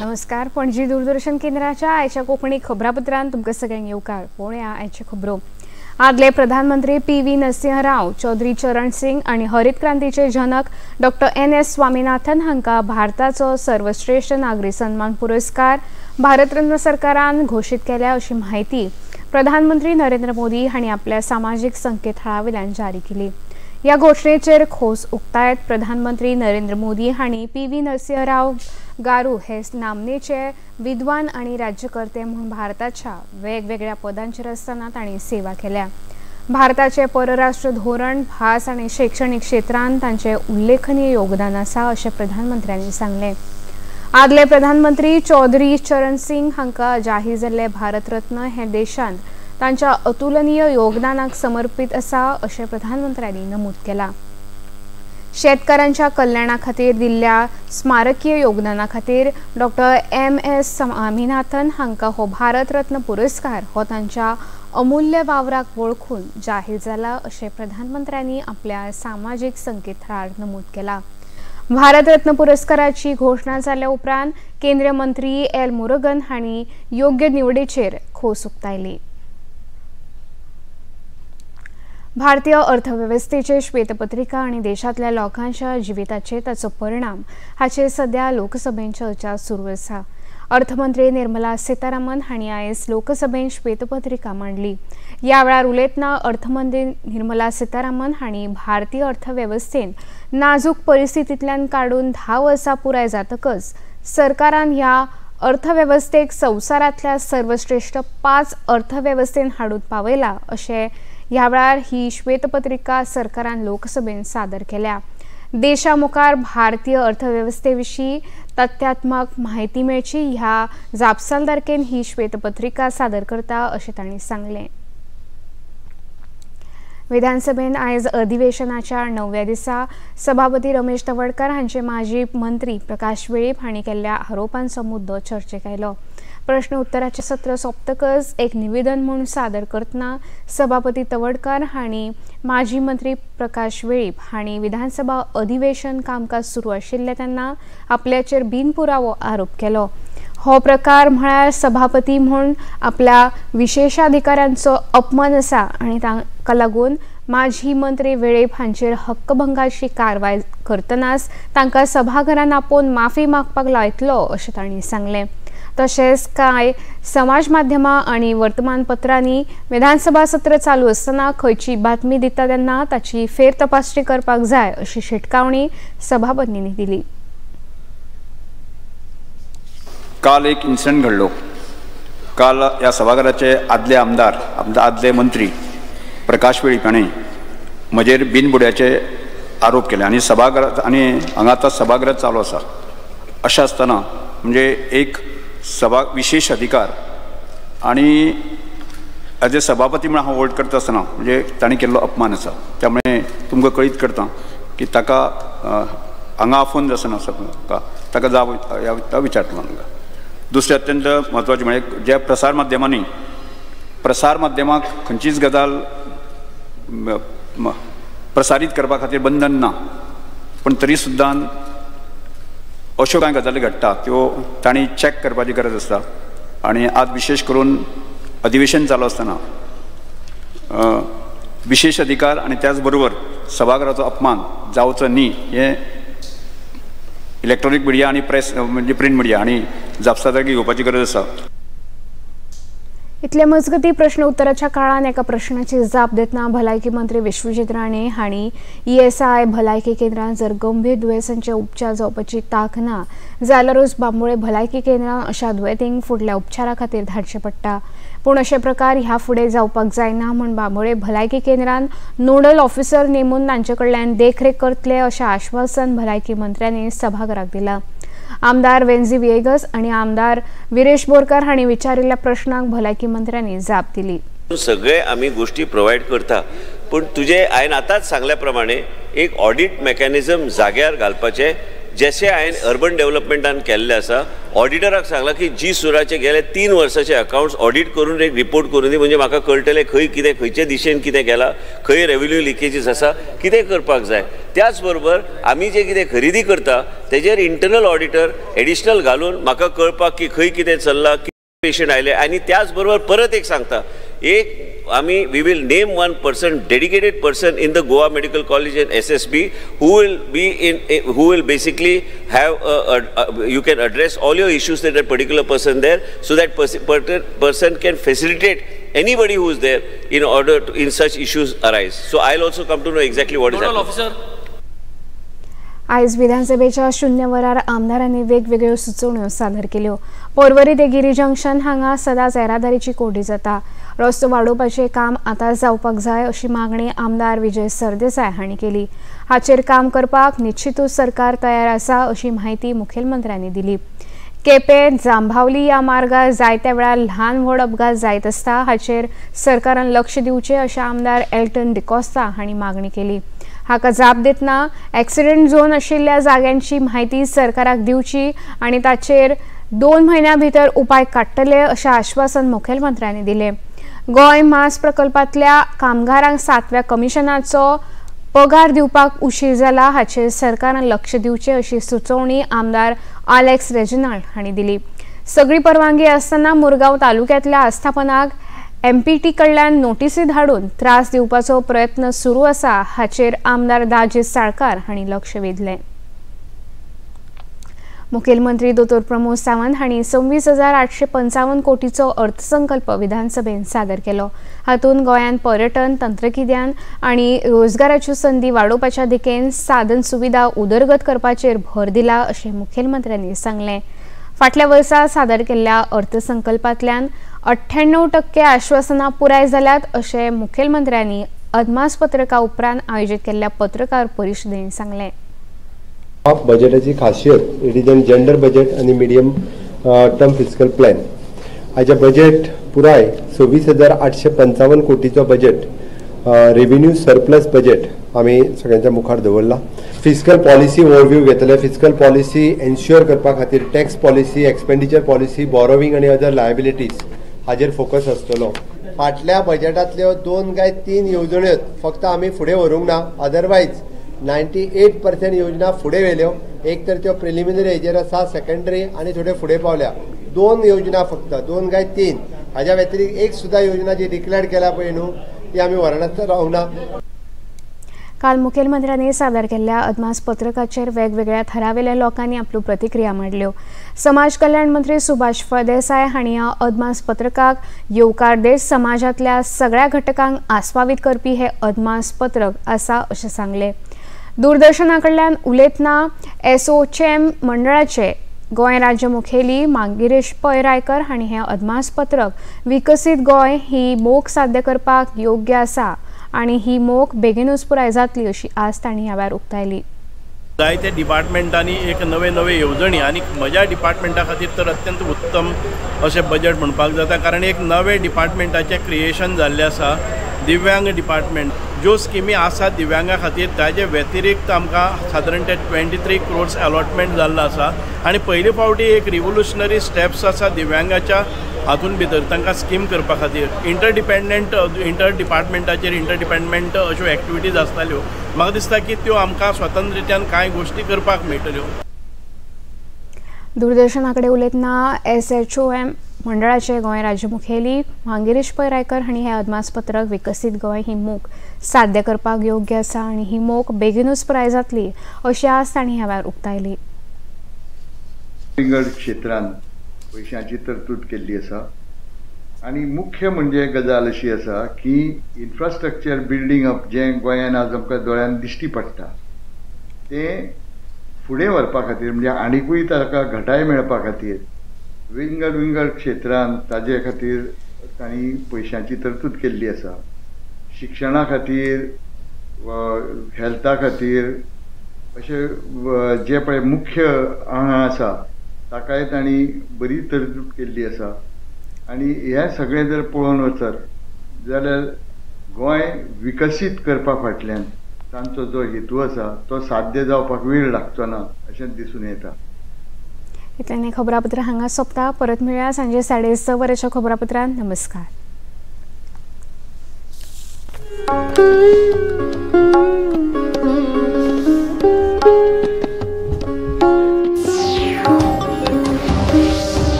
नमस्कार, पणजी दूरदर्शन केंद्राच्या आयच्या कोंकणी खबरापत्रान तुमकां सगळ्यांक येवकार. पळोवया आयच्यो खबरो. आदले प्रधानमंत्री पी.व्ही. नरसिंह राव, चौधरी चरण सिंग आनी हरित क्रांतीचे जनक डॉक्टर एन.एस. स्वामीनाथन हांकां भारताचो सर्वश्रेष्ठ नागरी सन्मान पुरस्कार भारतरत्न सरकारान घोशीत केल्या अशी म्हायती प्रधानमंत्री नरेंद्र मोदी हांणी आपल्या सामाजीक संकेतथळा वयल्यान जारी केली. ह्या घोशणेचेर खोस उक्तायत प्रधानमंत्री नरेंद्र मोदी हांणी पी.व्ही. नरसिंह राव गारू हे नामनेचे विद्वान आनी राज्यकर्ते म्हूण भारताच्या वेगवेगळ्या पदांचेर आसतना तांणी सेवा केल्या. भारताचे परराष्ट्र धोरण, भास आनी शैक्षणिक क्षेत्रांत तांचे उल्लेखनीय योगदान आसा अशें प्रधानमंत्र्यांनी सांगलें. आदले प्रधानमंत्री चौधरी चरण सिंग हांकां जाहीर जाल्ले भारतरत्न हे देशांत तांच्या अतुलनीय योगदानाक समर्पित आसा अशें प्रधानमंत्र्यांनी नमूद केलां. शेतकारांच्या कल्याणा खातीर दिल्ल्या स्मारकीय योगदाना खातीर डॉक्टर एम.एस. स्वामीनाथन हांकां हो भारतरत्न पुरस्कार हो तांच्या अमूल्य वावराक वळखून जाहीर जाला अशें प्रधानमंत्र्यांनी आपल्या सामाजीक संकेतथळार नमूद केलां. भारतरत्न पुरस्काराची घोशणा जाल्या उपरांत केंद्रीय मंत्री एल मुरुगन हांणी योग्य निवडीचेर खोस उक्तायली. भारतीय अर्थवेवस्थेचे श्वेतपत्रिका आनी देशांतल्या लोकांच्या जिविताचेर ताचो परिणाम हाचेर सध्या लोकसभेन चर्चा सुरू आसा. अर्थमंत्री निर्मला सीतारामन हांणी आयज लोकसभेन श्वेतपत्रिका मांडली. ह्या वेळार उलयतना अर्थमंत्री निर्मला सीतारामन हांणी भारतीय अर्थवेवस्थेन नाजूक परिस्थितींतल्यान काडून 10 वर्सां पुराय जातकच सरकारान ह्या अर्थवेवस्थेक संवसारांतल्या सर्वश्रेष्ठ 5 अर्थवेवस्थेन हाडून पावयला अशें ह्या वेळार ही श्वेतपत्रिका सरकारान लोकसभेन सादर केल्या. देशा मुखार भारतीय अर्थवेवस्थे विशीं तथ्यात्मक म्हायती मेळची ह्या जापसालदारकेन ही श्वेतपत्रिका सादर करता अशें तांणी सांगलें. विधानसभेन आयज अधिवेशनाच्या 9व्या दिसा सभापती रमेश तवडकर हांचे माजी मंत्री प्रकाश वेळीप हांणी केल्ल्या आरोपांचो मुद्दो चर्चेक आयलो. प्रश्न उत्तराचें सत्र सोंपतकच एक निवेदन म्हूण सादर करतना सभापती तवडकर हांणी माजी मंत्री प्रकाश वेळीप हांणी विधानसभा अधिवेशन कामकाज सुरू आशिल्लें तेन्ना आपल्याचेर बिनपुरावो आरोप केलो. हो प्रकार म्हळ्यार सभापती म्हूण आपल्या विशेषाधिकाऱ्यांचो अपमान आसा आनी ताका लागून माजी मंत्री वेळीप हांचेर हक्कभंगाची कारवाय करतनाच तांकां सभाघरान आपोवन माफी मागपाक लायतलो अशें तांणी सांगलें. तशेंच कांय समाज माध्यमां आनी वर्तमानपत्रांनी विधानसभा सत्र चालू आसतना खंयची बातमी दिता तेन्ना ताची फेर तपासणी करपाक जाय अशी शिटकावणी सभापतींनी दिली. काल एक इन्सिडंट घडलो. काल ह्या सभाघराचे आदले आमदार, आदले मंत्री प्रकाश वेळीप हांणी म्हजेर बिनबुड्याचे आरोप केले आनी सभाघरात आनी हांगा आतां सभाघरात चालू आसा. अशें आसतना म्हणजे एक सभा विशेष अधिकार आनी एज ए सभापती म्हणून हांव होल्ड करता आसतना म्हणजे तांणी केल्लो अपमान आसा. त्यामुळे तुमकां कळीत करता की ताका हांगा आफोवन आसना ताका जाब विचारतलो हांगा. दुसरें अत्यंत म्हत्वाचें म्हणजे ज्या प्रसार माध्यमांनी प्रसार माध्यमाक खंयचीच गजाल प्रसारीत करपा खातीर बंधन ना, पूण तरी सुद्दां अश्यो कांय गजाली घडटा त्यो तांणी चॅक करपाची गरज आसता. आनी आज विशेष करून अधिवेशन चालू आसतना विशेष अधिकार आनी त्याच बरोबर सभाघराचो अपमान जावचो न्ही हें इलेक्ट्रॉनीक मिडिया आनी प्रेस म्हणजे प्रिंट मिडिया आनी जापसालदारकी घेवपाची गरज आसा. इतले मजगती प्रश्न उत्तराच्या काळान एका प्रश्नाची जाप दितना भलायकी मंत्री विश्वजीत राणे हांणी ईएसआय भलायकी केंद्रांत जर गंभीर दुयेंसांचे उपचार जावपाची तांक ना जाल्यारूच बांबोळे भलायकी केंद्रांत अशा दुयेंतींक फुडल्या उपचारा खातीर धाडचें पडटा. पूण अशे प्रकार ह्या फुडें जावपाक जायना म्हूण बांबोळे भलायकी केंद्रांत नोडल ऑफिसर नेमून तांचे कडल्यान देखरेख करतले अशें आश्वासन भलायकी मंत्र्यांनी सभाघराक दिलां. आमदार वेन्झी व्हिएगस आनी आमदार विरेश बोरकर हांणी विचारिल्ल्या प्रश्नांक भलायकी मंत्र्यांनी जाप दिली. सगळे आमी गोष्टी प्रोवायड करता, पूण तुजे हांवें आतांच सांगल्या प्रमाणे एक ऑडिट मेकॅनिजम जाग्यार घालपाचें, जशें हांवें अर्बन डेव्हलपमेंटान केल्लें आसा. ऑडिटराक सांगलां की जी सुराचे गेले 3 वर्साचे अकावंट्स ऑडिट करून एक रिपोर्ट करून दी, म्हणजे म्हाका कळटलें खंय कितें, खंयचे दिशेन कितें केलां, खंय रेव्हेन्यू लिकेजीस आसा, कितें करपाक जाय. त्याच बरोबर आमी जे कितें खरेदी करता तेजेर इंटरनल ऑडिटर एडिशनल घालून म्हाका कळपाक की खंय कितें चल्लां, पेशंट आयले. आनी त्याच बरोबर परत एक सांगता, एक आमी we will name one person, dedicated person in the Goa Medical College and SSB who will be in, who will basically have, you can address all your issues to that particular person there, so that person can facilitate anybody who is there in order to, in such issues arise. So I will also come to know exactly what is happening. Officer. आयज विधानसभेच्या शून्य वरार आमदारांनी वेगवेगळ्यो सुचोवण्यो सादर केल्यो. पोरवरी ते Giri junction हांगा सदांच येरादारीची कोंडी जाता. रस्तो वाडोवपाचें काम आतां जावपाक जाय अशी मागणी आमदार विजय सरदेसाय हांणी केली. हाचेर काम करपाक निश्चितूच सरकार तयार आसा अशी म्हायती मुखेलमंत्र्यांनी दिली. केपें जांभावली ह्या मार्गार जायत्या वेळार ल्हान व्हड अपघात जायत आसता, हाचेर सरकारान लक्ष दिवचें अशें आमदार एल्टन डिकॉस्ता हांणी मागणी केली. हाका जाप दितना एक्सिडेंट झोन आशिल्ल्या जाग्यांची म्हायती सरकाराक दिवची आनी ताचेर 2 म्हयन्यां भितर उपाय काडटले अशें आश्वासन मुखेलमंत्र्यांनी दिलें. गोंय मास प्रकल्पांतल्या कामगारांक 7व्या कमिशनाचो पगार दिवपाक उशीर जाला, हाचेर सरकारान लक्ष दिवचें अशी सुचोवणी आमदार आलेक्स रेजिनाल्ड हांणी दिली. सगळी परवानगी आसतना मुरगांव तालुक्यांतल्या आस्थापनाक एमपीटी कडल्यान नोटीसी धाडून त्रास दिवपाचो प्रयत्न सुरू आसा, हाचेर आमदार दाजी साळकार हांणी लक्ष वेधलें. मुखेलमंत्री दोतोर प्रमोद सावंत हांणी 26,855 कोटीचो अर्थसंकल्प विधानसभेन सादर केलो. हातूंत गोंयांत पर्यटन, तंत्रगिन्यान आनी रोजगाराच्यो संदी वाडोवपाच्या दिकेन साधन सुविधा उदरगत करपाचेर भर दिला अशें मुखेलमंत्र्यांनी सांगलें. फाटल्या वर्सा सादर केल्ल्या अर्थसंकल्पांतल्यान 98% आश्वासनां पुराय जाल्यात अशें मुखेलमंत्र्यांनी अदमासपत्रका उपरांत आयोजीत केल्ल्या पत्रकार परिशदेन सांगलें. बजेटाची खासियत it is an gender budget आनी मिडियम टर्म फिस्कल प्लॅन. हाजे बजेट पुराय 26,855 कोटीचो बजेट, रेव्हेन्यू सरप्लस बजेट आमी सगळ्यांच्या मुखार दवरला. फिस्कल पॉलिसी ओवरव्यू घेतले. फिस्कल पॉलिसी एन्श्योर करपा खातीर tax policy, expenditure policy, borrowing आनी अदर लायबिलिटीज हाजेर फोकस आसतलो. फाटल्या बजेटांतल्यो 2 काय 3 येवजण्यो फक्त आमी फुडें व्हरूंक ना, अदरवायज 98% योजना फुडें व्हेल्यो. एक तर त्यो प्रिलिमिनरी हेजेर आसा, सेकंडरी आनी थोड्यो फुडें पावल्या. 2 योजना फक्त, 2 काय 3, हाज्या व्यतिरिक्त एक सुद्दां योजना जी डिक्लेअर केल्या पळय न्हू ती आमी व्हरनासतना रावना. काल मुखेलमंत्र्यांनी सादर केल्ल्या अदमासपत्रकाचेर वेगवेगळ्या थरावेल्या लोकांनी आपल्यो प्रतिक्रिया मांडल्यो. समाज कल्याण मंत्री सुभाष फळदेसाय हांणी ह्या अदमासपत्रकाक येवकार देत समाजांतल्या सगळ्या घटकांक आस्पावीत करपी हे अदमासपत्रक आसा अशें सांगलें. दूरदर्शना कडल्यान उलयतना एसओचेम मंडळाचे गोंय राज्य मुखेली मांगिरेश पै रायकर हांणी हें अदमासपत्रक विकसीत गोंय ही मोख साध्य करपाक योग्य आसा आनी ही मोख बेगीनूच पुराय जातली अशी आस तांणी ह्या वेळार उक्तायली. जायते डिपार्टमेंटांनी एक नवे नवे येवजणी आनी म्हज्या डिपार्टमेंटा खातीर तर अत्यंत उत्तम अशें बजेट म्हणपाक जाता, कारण एक नवे डिपार्टमेंटाचें क्रिएशन जाल्लें आसा, दिव्यांग डिपार्टमेंट. ज्यो स्किमी आसात दिव्यांगा खातीर ताजे व्यतिरिक्त आमकां सादारण ते 23 क्रोर्स अलॉटमेंट जाल्लो आसा आनी पयले फावटी एक रिवोल्युशनरी स्टेप्स आसा दिव्यांगाच्या हातून भितर तांकां स्कीम करपा खातीर. इंटरडिपेंडंट इंटर डिपार्टमेंटाचेर इंटरडिपेंडमेंट अश्यो एक्टिविटीज आसताल्यो, म्हाका दिसता की त्यो आमकां स्वतंत्र रित्यान कांय गोश्टी करपाक मेळटल्यो. दूरदर्शना कडेन उलयतना एसएचओएम मंडळाचे गोंय राज्य मुखेली मांगिरीश पै रायकर हांणी हें अदमासपत्रक विकसीत गोंय ही मोख साध्य करपाक योग्य आसा आनी ही मोख बेगीनूच पुराय जातली अशी आस तांणी ह्या वेळार उक्तायली. विंगड क्षेत्रांत पयशांची तरतूद केल्ली आसा आनी मुख्य म्हणजे गजाल अशी आसा की इन्फ्रास्ट्रक्चर बिल्डींग अप जें गोंयान आज आमकां दोळ्यान दिश्टी पडटा तें फुडें व्हरपा खातीर, म्हणजे आनिकूय ताका घटाय मेळपा खातीर विंगड विंगड क्षेत्रांत ताजे खातीर तांणी पयशांची तरतूद केल्ली आसा. शिक्षणा खातीर, हेल्था खातीर, अशे जे पळय मुख्य आंगां आसा ताकाय तांणी बरी तरतूद केल्ली आसा. आनी हें सगळें जर पळोवन वचत जाल्यार गोंय विकसीत करपा फाटल्यान तांचो जो हेतू आसा तो साध्य जावपाक वेळ लागचो ना अशें दिसून येता. इतल्यान खबरापत्र हांगा सोंपता. परत मेळया सांजे 6:30 वरांच्या खबरापत्रांत. नमस्कार.